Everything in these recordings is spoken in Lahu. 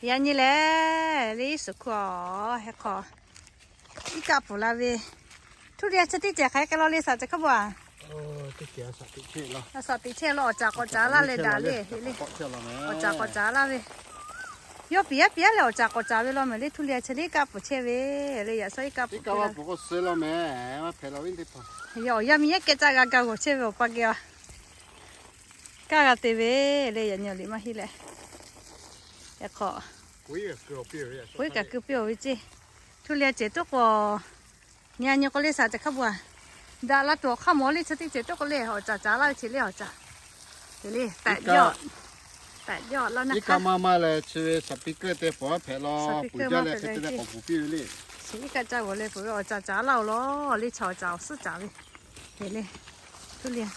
Yaꞈ nyi lehˬ, le iˉ suhˍ hk'oˆ a, hk'aw iˉ kaˆ pfuhˍ la ve. Htuˇ liˇ a chi teˇ cehˬ hk'aˬ hk'e k'ai law le, saˍ cehˬ hk'a bvuhꞈ a. Saˍ teꞈ chehˇ law, awˬ caˍ k'awꞈ caˍ laˇ leh daꞈ le. Awˬ caˍ k'awꞈ caˍ laˇ ve. Yawˇ piˍ yaˇ piˍ yaˇ leh awˬ caˍ k'awꞈ caˍ ve law mehˍ le. Htuˇ liˇ a chi le iˉ kaˆ pfuhˍ chehˇ ve le. Yaꞈ shaw iˉ kaˆ pfuhˍ laˇ mehˍ. Awˬ yaˇ miˇ yaˇ kehˬ caˇ g'a gaˇ g'awˬ chehˇ ve awˬ pa geh a. Kaˇ g'a te ve le. Yaꞈ nyi awˬ liꞈ maˇ heˆ leh, hk'aw k'oˆ kaꞈ keu piˇ-oˬ ve ceˇ. Htuˇ liˇ a cehˬ tuˉ k'o, nyi a nyi k'o le saˍ cehˬ hk'a bvuhꞈ a. Daꞈ la tuˬ awˬ hk'aˇ mawˬ le chi teˇ cehˬ tuˉ k'o le, awˬ caˍ caˍ laˇ ve chi le awˬ caˍ. Te le, taꞈ jawˇ, taꞈ jawˇ laˇ naˇ hk'aˇ maˇ maˇ leh chi ve saˍ piˇ keuˆ te pawˬ hpehꞈ law, puˍ jaˇ leh hk'e te leh k'awꞈ puˍ piˇ ve le. Chi iˉ kaˆ caˇ g'awˬ leh peuˬ ve awˬ caˍ caˍ laˇ-oˬ law le, chaw awˬ caˍ awˬ suhˉ caˍ ve. Te le, htuˇ liˇ a,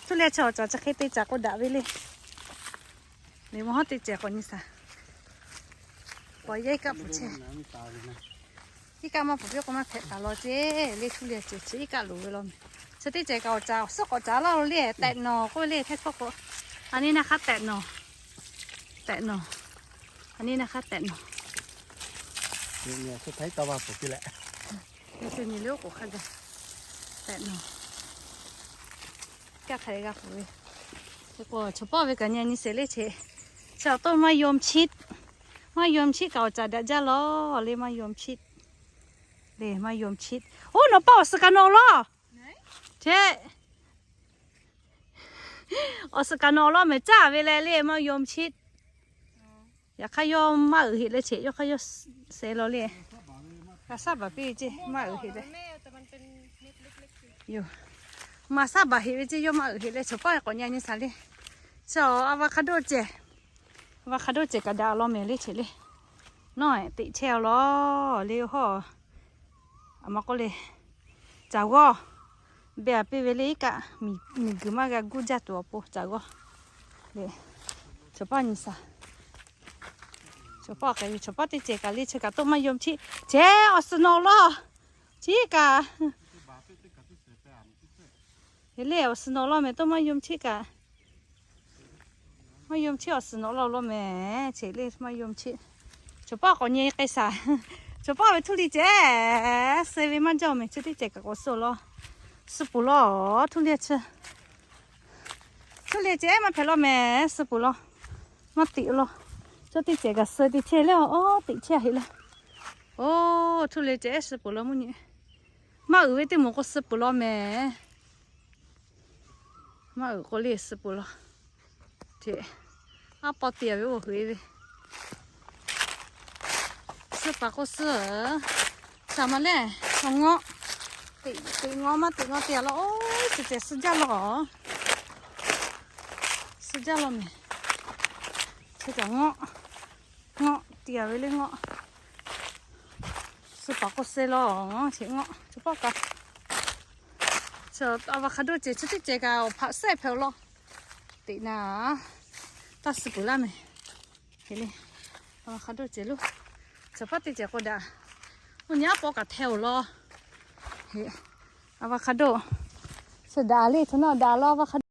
htuˇ liˇ a chi awˬ caˍ chi hk'e te caˍ k'o daꞈ ve le. Liꞈ mvuhˇ hawˉ teˇ cehˬ k'awꞈ nyi saˍ. K'awꞈ yaˇ iˉ kaˆ pfuhˍ chehˇ. Iˉ kaˆ maˇ pfuhˍ piˇ k'o maˇ hpehꞈ taˍ law ceˇ le. Htuˇ liˇ a cehˬ chi iˉ kaˆ loˍ ve law mehˍ. Chi teˇ cehˬ kaꞈ awˬ caˍ awˬ suhˉ k'awꞈ caˍ laˇ-oˬ le. Tehꞈ nawˬ k'oˆ ve le, hteˇ hkawˇ k'o, a neˇ naˇ hk'aˇ tehꞈ nawˬ, tehꞈ nawˬ, a neˇ naˇ hk'aˇ tehꞈ nawˬ. Tehꞈ nawˬ. Kaˇ hk'aˬ hk'e g'a pfuhˍ ve. Chaw pawˆ ve kaꞈ nyi nyi sheˍ le che. Chi awˬ to maˇ yawˇ mchiˆ, maˇ yawˇ mchiˆ kaꞈ awˬ caˍ daꞈ jaˇ law le. Maˇ yawˇ mchiˆ le, maˇ yawˇ mchiˆ. Oˇ, nawˬ paˇ awˬ suhˍ kaꞈ nawˬ law. Che, awˬ suhˍ kaꞈ nawˬ law mehˍ caˇ ve leh le, maˇ yawˇ mchiˆ. Yaꞈ hk'aˇ yawˇ maˇ uiˍ heꞈ leh che, yawˇ hk'aˇ yawˇ seh law le. G'a saˉ baˬ piˇ ve ceˇ, maˇ uiˍ heꞈ leh. Yoˬ, maˇ saˉ baˬ heꞈ ve ceˇ, yawˇ maˇ uiˍ heꞈ leh. Chaw pawˆ k'awꞈ nyi nyi saˍ le. Chi avocado cehˬ, avocado cehˬ kaꞈ daꞈ law mehˍ le che le. Nawˬ teꞈ chehˇ-aw law le hawˇ. A ma k'oˆ le, caˬ g'awˇ beh a piˇ ve le iˉ kaˆ, miˬguiˬ maˇ g'a guˇ jaˇ tuˬ awˬ pon caˬ g'awˇ. Chaw pawˆ nyi saˍ. Chaw pawˆ k'ai ve, chaw pawˆ teˇ cehˬ kaꞈ le chi kaꞈ toˇ maˇ yawˇ mchiˆ. Che, awˬ suhˍ nawˬ law. Chi kaꞈ, le awˬ suhˍ nawˬ law mehˍ toˇ maˇ yawˇ mchiˆ kaꞈ. Maˇ yawˇ mchiˆ awˬ suhˍ nawˬ law law mehˍ che le, maˇ yawˇ mchiˆ. Chaw pawˆ k'awꞈ nyi k'ai saˍ. Chaw pawˆ ve htuˇ liˇ cehˬ, suh ve maˇ jaˇ mehˍ, chi teˇ cehˬ kaꞈ k'awꞈ suh law. Suh peuˬ law, htuˇ liˇ a chi. Htuˇ liˇ cehˬ maˇ hpehꞈ law mehˍ, suh peuˬ law. Maˇ teꞈ law. Chaw teˇ cehˬ kaꞈ suh te chehˇ le, awˬ teꞈ chehˇ heꞈ le. Oˇ, htuˇ liˇ cehˬ suh peuˬ law mvuhˇ nyi. Maˇ uiˍ ve teˇ moˍ k'o suh peuˬ law mehˍ. Maˇ uiˍ k'o le suh peuˬ law. Aˉ paw te ve oˇ hui ve, suh paˍ k'o suh. Saˍ ma le, awˬ ngawˆ, teꞈ ngawˆ maˇ teꞈ ngawˆ te a law. Oˇ, cehˬ cehˬ suh jaˇ law. Suh jaˇ law mehˍ. Chi kaꞈ ngawˆ, ngawˆ te a ve le ngawˆ. Suh paˍ k'o suh law, cheꞈ ngawˆ, chaw pawˆ kaꞈ. Avocado cehˬ chi teˇ cehˬ kaꞈ awˬ hpaꞈ sehˆ hpehꞈ-oˬ law. Teꞈ na, taˇ suh peuˬ laˇ mehˍ. Avocado cehˬ lo, chaw pawˆ teˇ cehˬ k'o daꞈ. Oˇ nyi aˉ paw kaꞈ hteh-oˬ law. Avocado suh daꞈ le, chaw nawˬ daꞈ law avocado.